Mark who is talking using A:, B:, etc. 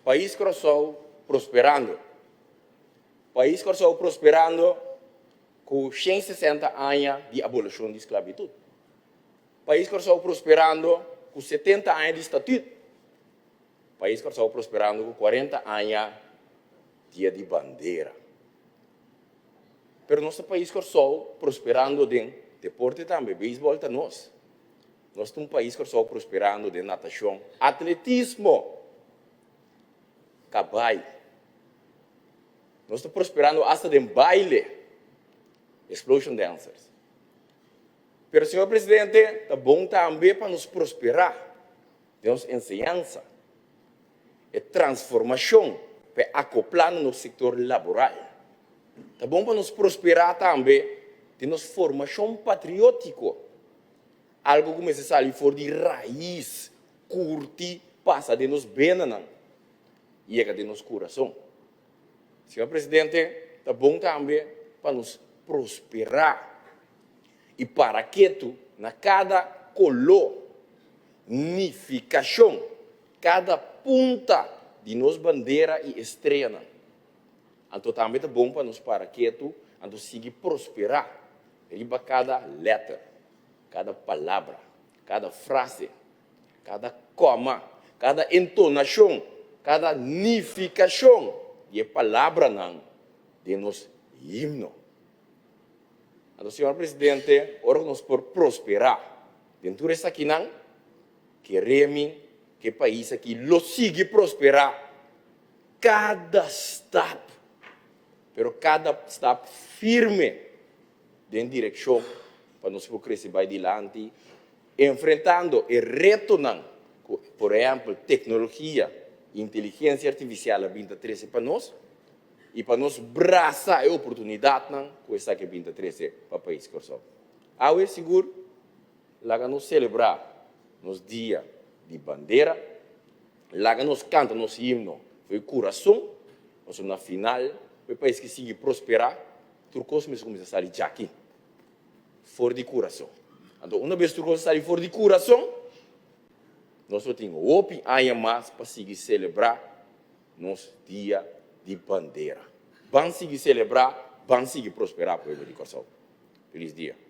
A: Pais Kòrsou prosperando. Pais Kòrsou prosperando ku 160 aña di abolishon di sklabitut. Pais Kòrsou prosperando ku 70 aña di statüt. Pais Kòrsou prosperando ku 40 aña Dia di Bandera. Pero nos ta pais Kòrsou prosperando den deporte tambe, beisbòl ta nos. Nos ta un pais Kòrsou prosperando den natashon, atletismo, kabai. Nos ta prosperando asta den baile, explosion dancers. Pero señor presidente, ta bon tambe pa nos prosperá den nos enseñansa. E transformashon pa e akoplá na nos sektor laboral. Ta bon pa nos prosperá tambe den nos formashon patriótiko, algu ku mester sali for di rais, kurti, pasa den nos benanan i yega den nos kurason. Señor Presidente, ta bon tambe pa nos prosperá i para ketu na kada koló, nifikashon, kada punta di nos bandera i estreanan. Anto tambe ta bon pa nos para ketu anto sigui prosperá riba kada lèter, kada palabra, kada frase, kada kòma, kada entonashon, kada nifikashon di e palabranan den nos himno. Anto, señor Presidente, ora ku nos por prosperá den tur esakinan, Kere mi ku e pais aki lo sigui prosperá kada stap, pero kada stap firme den direkshon pa nos por krese bai dilanti, enfrentando e retonan ku por ehèmpel teknologia i inteligensia artifisial a bin ta trese pa nos i pa nos brasa e oportunidatnan ku esaki a bin ta trese pa pais Kòrsou. Awe sigur Laga nos selebrá nos dia di bandera, laga nos kanta nos himno for e kurason, pasobra na final ku e pais ke sigui prosperá, tur kos mester kuminsá sali djaki, for di kurason. Anto una bes tur kos a sali for di kurason, nos lo tin hopi aña mas pa sigui selebrá nos dia di bandera. Ban sigui selebrá, ban sigui prosperá pueblo di Kòrsou. Felis dia.